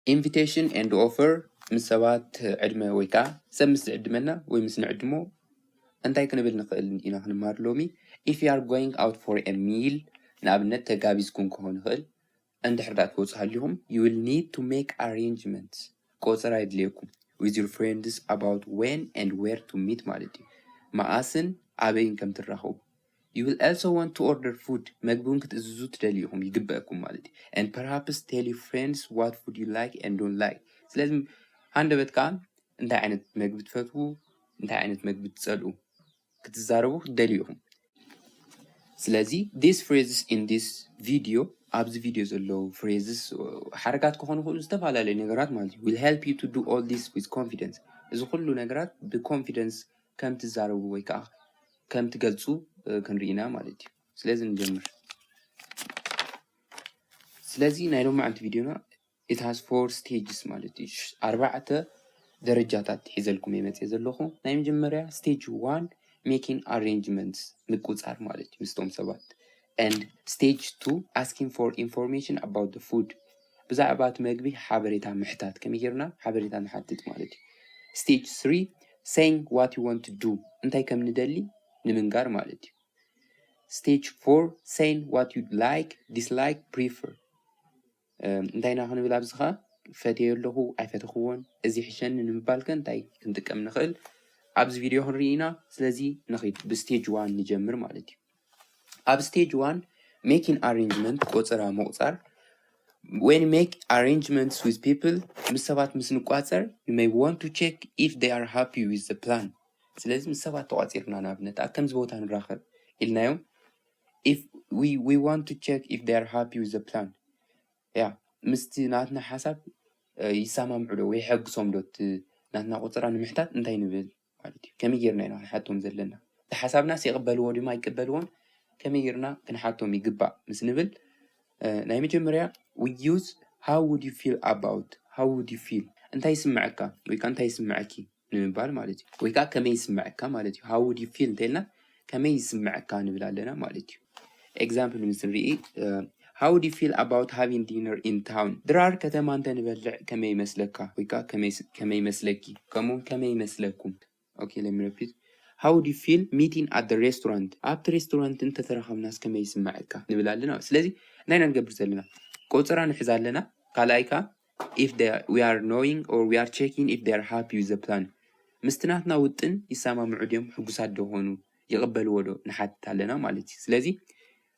Invitation and offer ምስ ሰባት ዕድመ ወይ ከዓ ሰብ ምስ ዝዕድመና ወይ ምስ ንዕድሞ እንታይ ክንብል ንኽእል ኢና ክንማር ሎሚ። If you are going out for a meal፣ ንኣብነት ተጋቢዝኩም ክኾን ይኽእል፣ እንድሕር ዳ ትወፁ ሃሊኹም you will need to make arrangements፣ ቆፀራ የድልየኩም with your friends about when and where to meet ማለት እዩ። መኣስን ኣበይን ከም ትራኸቡ። You will also want to order food፣ መግቢ እውን ክትእዝዙ ትደልዩ ኢኹም፣ ይግበእኩም ማለት እዩ። And perhaps tell your friends what food you like and don't like። ስለዚ ሃንደበት ከዓ እንታይ ዓይነት መግቢ ትፈትዉ፣ እንታይ ዓይነት መግቢ ትፀልኡ ክትዛረቡ ክትደልዩ ኢኹም። ስለዚ these phrases in this video፣ ኣብዚ ቪድዮ ዘለዉ phrases ሓረጋት ክኾኑ ይኽእሉ፣ ዝተፈላለዩ ነገራት ማለት እዩ። Will help you to do all this with confidence። እዚ ኩሉ ነገራት ብ confidence ከም ትዛረቡ ወይ ከዓ ከም ትገልፁ ክንርኢ ኢና ማለት እዩ። ስለዚ ንጀምር። ስለዚ ናይ ሎማዓንቲ ቪድዮና it has four stages ማለት እዩ። ኣርባዕተ ደረጃታት ሒዘልኩም እየ መፅየ ዘለኹ። ናይ መጀመርያ stage one፣ making arrangements፣ ምቁፃር ማለት እዩ ምስቶም ሰባት። And stage two፣ asking for information about the food፣ ብዛዕባ እቲ መግቢ ሓበሬታ ምሕታት፣ ከመይ ጌርና ሓበሬታ ንሓትት ማለት እዩ። Stage three፣ saying what you want to do፣ እንታይ ከም ንደሊ ንምንጋር ማለት እዩ። Stage four፣ saying what you like, dislike, prefer፣ እንታይ ኢና ክንብል ኣብዚ ኸዓ ፈትየ ኣለኹ ኣይፈተኽዎን፣ እዚ ይሕሸኒ ንምባል ከ እንታይ ክንጥቀም ንኽእል ኣብዚ ቪድዮ ክንርኢ ኢና። ስለዚ ንኺድ ብ stage one ንጀምር ማለት እዩ። ኣብ stage one፣ making arrangement፣ ቆፀራ ምቑፃር። When make arrangements with people፣ ምስ ሰባት ምስ ንቋፀር you may want to check if they are happy with the plan። ስለዚ ምስ ሰባት ተቋፂርና ንኣብነት ኣብ ከምዚ ቦታ ንራኸብ ኢልናዮም፣ if we, we want to check if they are happy with the plan፣ ያ ምስቲ ናትና ሓሳብ ይሰማምዑ ዶ ወይ ይሐግሶም ዶ እቲ ናትና ቆፀራ ንምሕታት እንታይ ንብል ማለት እዩ። ከመይ ጌርና ኢና ክንሓቶም ዘለና? እቲ ሓሳብናስ ይቕበልዎ ድዮም ኣይቅበልዎን ከመይ ጌርና ክንሓቶም ይግባእ ምስ ንብል፣ ናይ መጀመርያ we use how would you feel about፣ how would you feel፣ እንታይ ይስምዐካ ወይ ከዓ እንታይ ይስምዐኪ ንምባል ማለት እዩ። ወይ ከዓ ከመይ ይስምዐካ ማለት እዩ። How would you feel እንተልና ከመይ ይስምዐካ ንብል ኣለና ማለት እዩ። Example ምስ ንርኢ፣ how would you feel about having dinner in town? ድራር ከተማ እንተንበልዕ ከመይ ይመስለካ ወይ ከዓ ከመይ ይመስለኪ? ከምኡ ከመይ ይመስለኩም? Okay, let me repeat. How would you feel meeting at the restaurant? ኣብቲ ሬስቶራንት እንተተራኸብናስ ከመይ ይስምዐካ ንብል ኣለና። ስለዚ እንታይ ኢና ንገብር ዘለና? ቆፀራ ንሕዝ ኣለና። ካልኣይ ከዓ if they, we are knowing or we are checking if they are happy with the plan፣ ምስቲ ናትና ውጥን ይሰማምዑ ድዮም፣ ሕጉሳት ዶ ኾኑ፣ ይቕበልዎ ዶ ንሓትት ኣለና ማለት እዩ። ስለዚ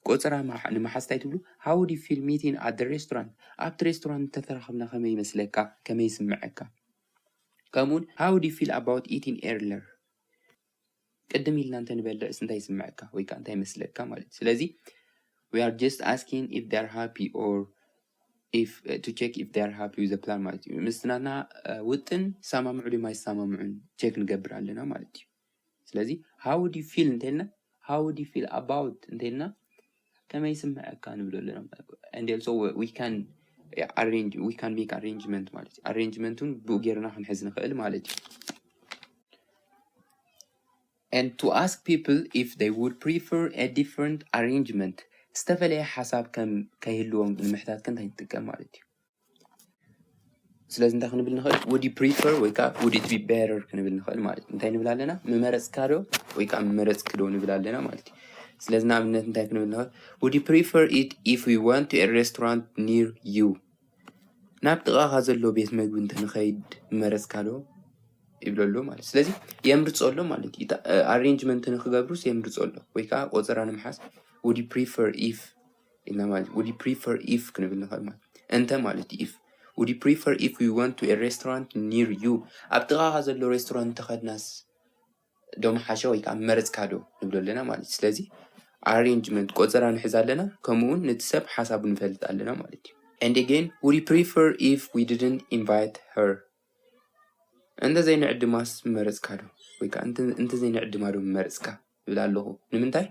ቆፀራ ንምሓዝ እንታይ ትብሉ? How would you feel meeting at the restaurant? ኣብቲ ሬስቶራንት እንተተራኸብና ከመይ ይመስለካ? ከመይ ይስምዐካ? ከምኡውን how would you feel about eating earlier? ቅድም ኢልና እንተንበልዕስ እንታይ ይስምዐካ ወይ ከዓ እንታይ ይመስለካ ማለት እዩ። ስለዚ we are just asking if they are happy or if, to check if they are happy with the plan ማለት እዩ። ምስቲ ናትና ውጥን ይሰማምዑ ድዮም ኣይሰማምዑን ቸክ ንገብር ኣለና ማለት እዩ። ስለዚ how would you feel እንተልና፣ how would you feel about እንተልና ከመይ ይስምዐካ ንብሎ ኣለና። And also we can arrange, we can make arrangement ማለት እዩ። ኣሬንጅመንቱን ብኡ ጌርና ክንሕዝ ንኽእል ማለት እዩ። And to ask people if they would prefer a different arrangement፣ ዝተፈለየ ሓሳብ ከም ከይህልዎም ንምሕታት ከ እንታይ ንጥቀም ማለት እዩ። ስለዚ እንታይ ክንብል ንኽእል? Would you prefer ወይ ከዓ would it be better ክንብል ንኽእል ማለት እዩ። እንታይ ንብል ኣለና? ምመረፅካ ዶ ወይ ከዓ ምመረፅኪ ዶ ንብል ኣለና ማለት እዩ። ስለዚ ንኣብነት እንታይ ክንብል ንኽእል? Would you prefer it if we went to a restaurant near you? ናብ ጥቓኻ ዘሎ ቤት መግቢ እንተንኸይድ ምመረፅካ ዶ ይብሎ ኣሎ ማለት። ስለዚ የምርፆ ኣሎ ማለት እዩ። ኣሬንጅመንት ንክገብሩስ የምርፆ ኣሎ ወይ ከዓ ቆፀራ ንምሓዝ would you prefer if ኢልና ማለት would you prefer if ክንብል ንኽእል ማለት እንተ ማለት እዩ። If would you prefer if we went to a restaurant near you? ኣብ ጥቓኻ ዘሎ ሬስቶራንት እንተኸድናስ ዶ ምሓሸ ወይ ከዓ ምመረፅካ ዶ ንብሎ ኣለና ማለት እዩ። ስለዚ ኣሬንጅመንት ቆፀራ ንሕዝ ኣለና፣ ከምኡ እውን ነቲ ሰብ ሓሳቡ ንፈልጥ ኣለና ማለት እዩ። And again, would you prefer if we didn't invite her? እንተ ዘይንዕድማስ ምመረፅካ ዶ ወይ ከዓ እንተ ዘይንዕድማ ዶ ምመረፅካ ይብል ኣለኹ። ንምንታይ?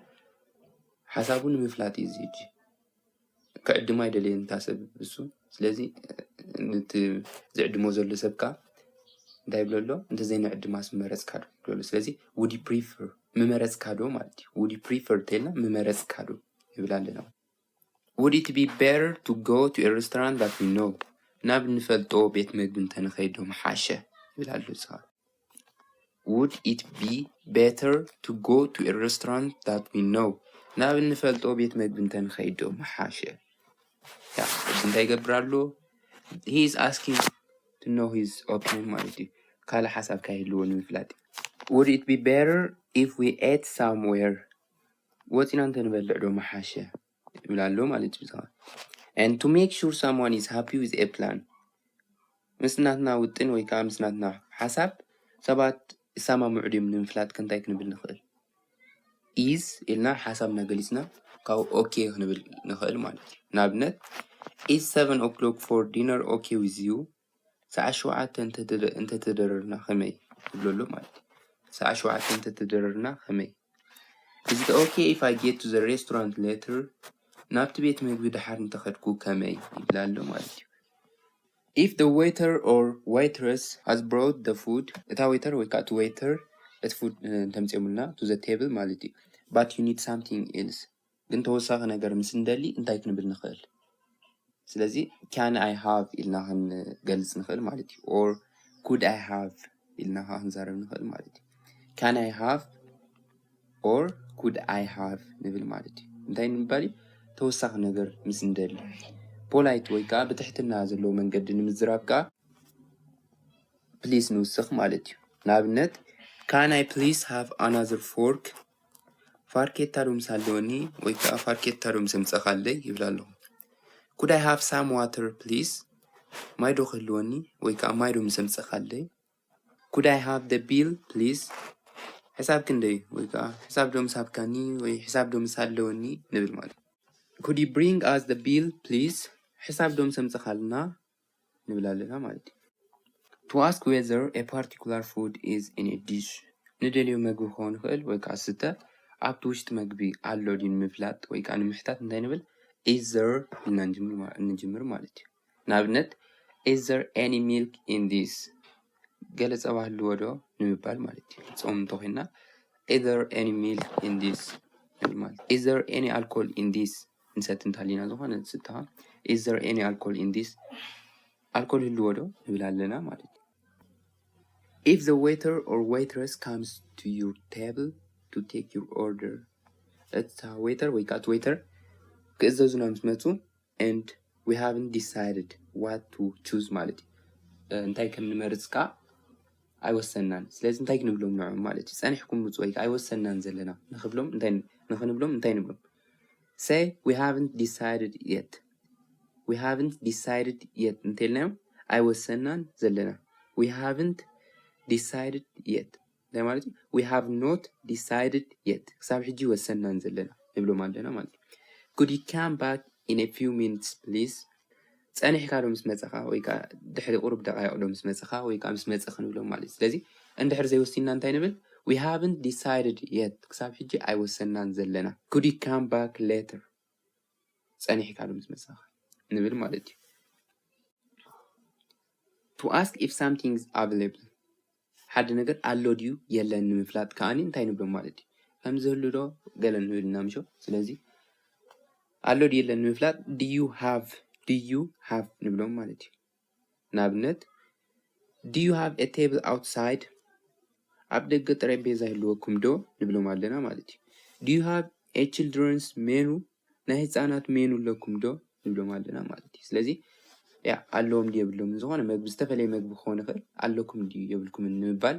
ሓሳቡ ንምፍላጥ እዩ እዚ ሕጂ። ክዕድሞ ኣይደለየን እታ ሰብ እሱ። ስለዚ ነቲ ዝዕድሞ ዘሎ ሰብ ከዓ እንታይ ይብሎ ኣሎ? እንተ ዘይንዕድማስ ምመረፅካ ዶ ይብሎ ኣሎ። ስለዚ would you prefer ምመረፅካ ዶ ማለት እዩ። Would you prefer እንተኢልና ምመረፅካ ዶ ይብል ኣለና። Would it be better to go to a restaurant that we know? ናብ እንፈልጦ ቤት መግቢ እንተንኸይዶ ምሓሸ ይብል ኣሎ። እዚ ኸኣ፣ would it be better to go to a restaurant that we know? ናብ እንፈልጦ ቤት መግቢ እንተንኸይዶ ምሓሸ? ያ፣ እዚ እንታይ ይገብር ኣሎ? He is asking to know his opinion ማለት እዩ። ካልእ ሓሳብ ካይህልዎ ንምፍላጥ። Would it be better if we ate somewhere? ወፂና እንተንበልዕ ዶ ምሓሸ? ይብል ኣሎ ማለት እዩ። And to make sure someone is happy with a plan, ምስ ናትና ውጥን ወይ ከዓ ምስ ናትና ሓሳብ ሰባት ይሰማምዑ ድዮም ንምፍላጥ ከ እንታይ ክንብል ንኽእል? Is ኢልና ሓሳብና ገሊጽና ካብኡ okay ክንብል ንኽእል ማለት እዩ። ንኣብነት, is seven o'clock for dinner okay with you? ሰዓት ሸውዓተ እንተተደ-፣ እንተተደረርና ከመይ? ይብሎ ኣሎ ማለት እዩ። ሰዓት ሸውዓተ እንተተደረርና ከመይ? Is it okay if I get to the restaurant later? ናብቲ ቤት ምግቢ ደሓር እንተኸድኩ ከመይ? ይብል ኣሎ ማለት እዩ። If the waiter or waitress has brought the food, እታ waiter ወይ ከዓ እቲ waiter እቲ food፣ እ፣ እንተምፅኦምልና to the table ማለት እዩ። But you need something else፣ ግን ተወሳኺ ነገር ምስ እንደሊ እንታይ ክንብል ንኽእል? ስለዚ can I have ኢልና ክንገልጽ ንኽእል ማለት እዩ። Or could I have ኢልና ከዓ ክንዛረብ ንኽእል ማለት እዩ። Can I have or could I have ንብል ማለት እዩ። እንታይ ንምባል እዩ? ተወሳኺ ነገር ምስ እንደሊ። Polite ወይ ከዓ ብትሕትና ዘለዎ መንገዲ ንምዝራብ ከዓ please ንውስኽ ማለት እዩ። ንኣብነት, can I please have another fork? ፋርኬታ ዶ ምስ ኣለወኒ ወይ ከዓ ፋርኬታ ዶ ምስ ኣምፀኻለይ ይብል ኣለኹ። Could I have some water please? ማይ ዶ ክህልወኒ ወይ ከዓ ማይ ዶ ምስ ኣምፀኻለይ? Could I have the bill please? ሕሳብ ክንደይ ወይ ከዓ ሕሳብ ዶ ምስ ሃብካኒ ወይ ሕሳብ ዶ ምስ ኣለወኒ ንብል ማለት እዩ። Could you bring us the bill please? ሕሳብ ዶ ምስ ኣምፀኻልና ንብል ኣለና ማለት እዩ። To ask whether a particular food is in a dish፣ ንደልዮ መግቢ ክኸውን ይኽእል ወይ ከዓ ስተ ኣብቲ ውሽጢ መግቢ ኣሎ ድዩ ንምፍላጥ ወይ ከዓ ንምሕታት እንታይ ንብል? Is there ኢልና ንጅምር ማ-፣ ንጅምር ማለት እዩ። ንኣብነት, is there any milk in this? ገለ ጸባ ህልዎ ዶ ንምባል ማለት እዩ። ጾም እንተኾይንና, is there any milk in this ንብል ማለት እዩ። Is there any alcohol in this? ንሰቲ እንተሃሊና ዝኾነ ስተ፣ is there any alcohol in this? ኣልኮል ህልዎ ዶ ንብል ኣለና ማለት እዩ። If the waiter or waitress comes to your table to take your order፣ እታ waiter ወይ ከዓ እቲ waiter ክእዘዙና ምስ መፁ and we haven't decided what to choose ማለት እዩ። እ፣ እንታይ ከም ንመርጽ ከዓ ኣይወሰናን። ስለዚ እንታይ ክንብሎም ንዕኦም ማለት እዩ? ጸኒሕኩም ምፁ ወይ ከዓ ኣይወሰናን ዘለና ንኽብሎም እንታይ ን-፣ ንኽንብሎም እንታይ ንብሎም? Say, we haven't decided yet። We haven't decided yet እንተልናዮም ኣይወሰናን ዘለና። We haven't decided yet እንታይ ማለት እዩ? We have not decided yet፣ ክሳብ ሕጂ ወሰናን ዘለና ንብሎም ኣለና ማለት እዩ። Could you come back in a few minutes please? ጸኒሕካ ዶ ምስ መጸኻ ወይ ከዓ ድሕሪ ቁሩብ ደቃይቕ ዶ ምስ መጸኻ ወይ ከዓ ምስ መጸ ክንብሎም ማለት እዩ። ስለዚ እንድሕር ዘይወሲንና እንታይ ንብል? We haven't decided yet፣ ክሳብ ሕጂ ኣይወሰናን ዘለና። Could you come back later? ጸኒሕካ ዶ ምስ መጸኻ ንብል ማለት እዩ። To ask if something is available፣ ሓደ ነገር ኣሎ ድዩ የለን ንምፍላጥ ከኣኒ እንታይ ንብሎም ማለት እዩ? ከም ዝህሉ ዶ ገለ ንብል ኢና ምሾ? ስለዚ ኣሎ ድዩ የለን ንምፍላጥ do you have፣ do you have ንብሎም ማለት እዩ። ንኣብነት do you have a table outside? ኣብ ደገ ጠረጴዛ ይህልወኩም ዶ ንብሎም ኣለና ማለት እዩ። Do you have a children's menu? ናይ ህፃናት ሜኑ ኣለኩም ዶ ንብሎም ኣለና ማለት እዩ። ስለዚ ያ ኣለዎም ድዩ የብሎም፣ ዝኾነ መግቢ፣ ዝተፈለየ መግቢ ክኾን ይኽእል፣ ኣለኩም ድዩ የብልኩምን ንምባል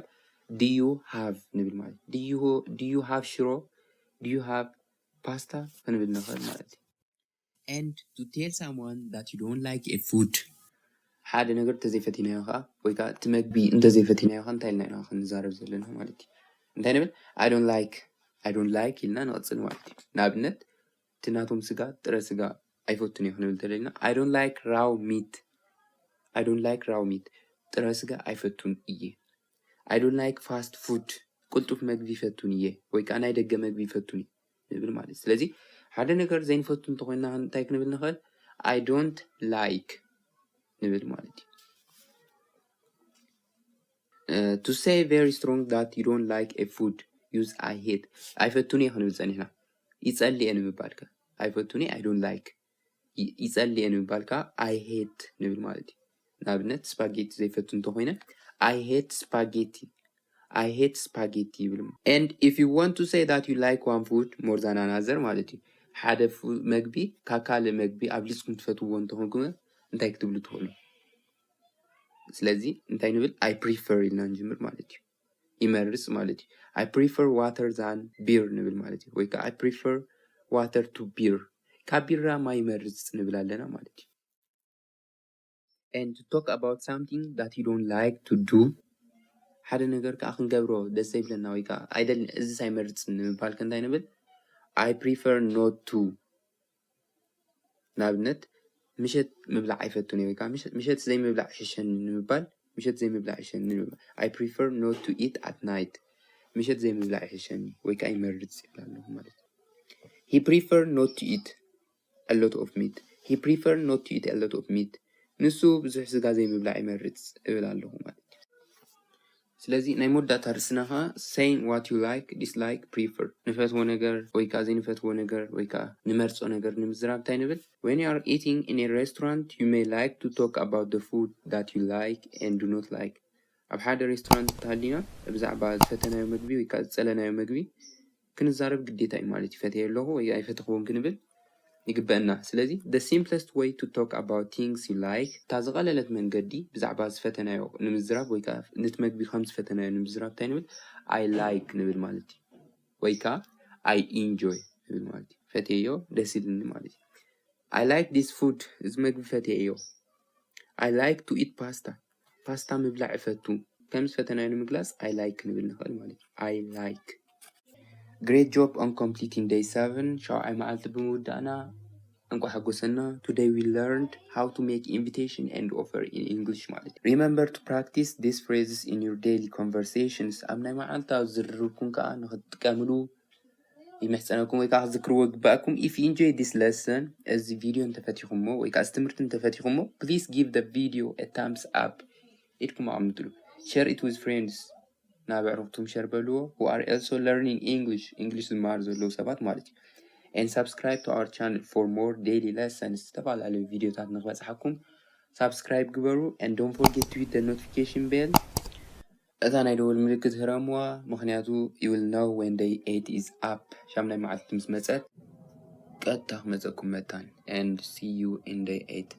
do you have ንብል ማለት እዩ። Do you፣ do you have ሽሮ? Do you have pasta ክንብል ንኽእል ማለት እዩ። And to tell someone that you don't like a food፣ ሓደ ነገር እንተዘይፈቲናዮ ከዓ ወይ ከዓ እቲ መግቢ እንተዘይፈቲናዮ ከዓ እንታይ ኢልና ኢና ክንዛረብ ዘለና ማለት እዩ? እንታይ ንብል? I don't like፣ I don't like ኢልና ንቐፅል ማለት እዩ። ንኣብነት እቲ ናቶም ስጋ፣ ጥረ ስጋ ኣይፈቱን እየ ክንብል እንተደሊና I don't like raw meat፣ I don't like raw meat፣ ጥረ ስጋ ኣይፈቱን እየ። I don't like fast food፣ ቅልጡፍ መግቢ ይፈቱን እየ ወይ ከዓ ናይ ደገ መግቢ ይፈቱን እየ ንብል ማለት እዩ። ስለዚ ሓደ ነገር ዘይንፈቱ እንተኾይና እንታይ ክንብል ንኽእል? I don't like ንብል ማለት እዩ። To say very strong that you don't like a food, use I hate። ኣይፈቱን እየ ክንብል ጸኒሕና ይጸሊ እየ ንምባል ከ? ኣይፈቱን እየ፣ I don't like። ይ-፣ ይጸሊ እየ ንምባል ከ I hate ንብል ማለት እዩ። ንኣብነት ስፓጌቲ ዘይፈቱ እንተኾይነ I hate spaghetti I hate spaghetti ይብል። And if you want to say that you like one food more than another ማለት እዩ። ሓደ መግቢ ካብ ካልእ መግቢ ኣብሊፅኩም ትፈትዎ እንተኾንኩም እንታይ ክትብሉ ትኽእሉ? ስለዚ እንታይ ንብል? I prefer ኢልና ንጅምር ማለት እዩ። ይመርፅ ማለት እዩ። I prefer water than beer ንብል ማለት እዩ። ወይ ከዓ I prefer water to beer፣ ካብ ቢራ ማይ ይመርፅ ንብል ኣለና ማለት እዩ። And to talk about something that you don't like to do፣ ሓደ ነገር ከዓ ክንገብሮ ደስ ዘይብለና ወይ ከዓ ኣይደልን፣ እዚስ ኣይመርፅን ንምባል ከ እንታይ ንብል? I prefer not to። ንኣብነት ምሸት ምብላዕ ኣይፈቱን ወይ ከዓ ምሸት ዘይምብላዕ ይሕሸኒ ንምባል፣ ምሸት ዘይምብላዕ ይሕሸኒ ንምባል። I prefer not to eat at night፣ ምሸት ዘይምብላዕ ይሕሸኒ ወይ ከዓ ይመርፅ ይብል ኣለኹ ማለት እዩ። He prefer not to eat a lot of meat። He prefer not to eat a lot of meat። ንሱ ብዙሕ ስጋ ዘይምብላዕ ይመርፅ እብል ኣለኹ ማለት እዩ። ስለዚ ናይ መወዳእታ ርእስና ከዓ saying what you like, dislike, prefer፣ ንፈትዎ ነገር ወይ ከዓ ዘይንፈትዎ ነገር ወይ ከዓ ንመርፆ ነገር ንምዝራብ እንታይ ንብል? When you are eating in a restaurant, you may like to talk about the food that you like and do not like። ኣብ ሓደ ሬስቶራንት እንተሃሊና ብዛዕባ ዝፈተናዮ መግቢ ወይ ከዓ ዝፀለናዮ መግቢ ክንዛረብ ግዴታ እዩ ማለት እዩ። ፈትየ ኣለኹ ወይ ኣይፈተኽዎን ክንብል ይግበአና። ስለዚ the simplest way to talk about things you like፣ እታ ዝቐለለት መንገዲ ብዛዕባ ዝፈተናዮ ንምዝራብ ወይ ከዓ ነቲ መግቢ ከም ዝፈተናዮ ንምዝራብ እንታይ ንብል? I like ንብል ማለት እዩ። ወይ ከዓ I enjoy ንብል ማለት እዩ። ፈትየዮ፣ ደስ ኢልኒ ማለት እዩ። I like this food፣ እዚ መግቢ ፈትየዮ። I like to eat pasta፣ ፓስታ ምብላዕ እፈቱ። ከም ዝፈተናዮ ንምግላፅ I like ክንብል ንኽእል ማለት እዩ። I like። Great job on completing day seven። ሻውዓይ መዓልቲ ብምውዳእና እንቋዕ ሓጎሰና። Today we learned how to make invitation and offer in English ማለት እዩ። Remember to practice these phrases in your daily conversations። ኣብ ናይ መዓልታዊ ዝርርብኩም ከዓ ንክትጥቀምሉ ይምሕጸነኩም ወይ ከዓ ክትዝክርዎ ይግባኣኩም። If you enjoy this lesson፣ እዚ ቪድዮ እንተፈቲኹሞ ወይ ከዓ እዚ ትምህርቲ እንተፈቲኹሞ፣ please give the video a thumbs up፣ ኢድኩም ኣቐምጥሉ። Share it with friends፣ ናብ ኣዕሩኽቱም ሸር በልዎ፣ who are also learning English፣ እንግሊሽ ዝመሃሩ ዘለዉ ሰባት ማለት እዩ። And subscribe to our channel for more daily lessons፣ ዝተፈላለዩ ቪድዮታት ንክበፅሓኩም ሳብስክራይብ ግበሩ። And don't forget to hit the notification bell፣ እታ ናይ ደወል ምልክት ህረምዋ፣ ምኽንያቱ you will know when day eight is up፣ ሻምናይ መዓልቲ ምስ መፀት ቀጥታ ክመፀኩም መታን። And see you in day eight።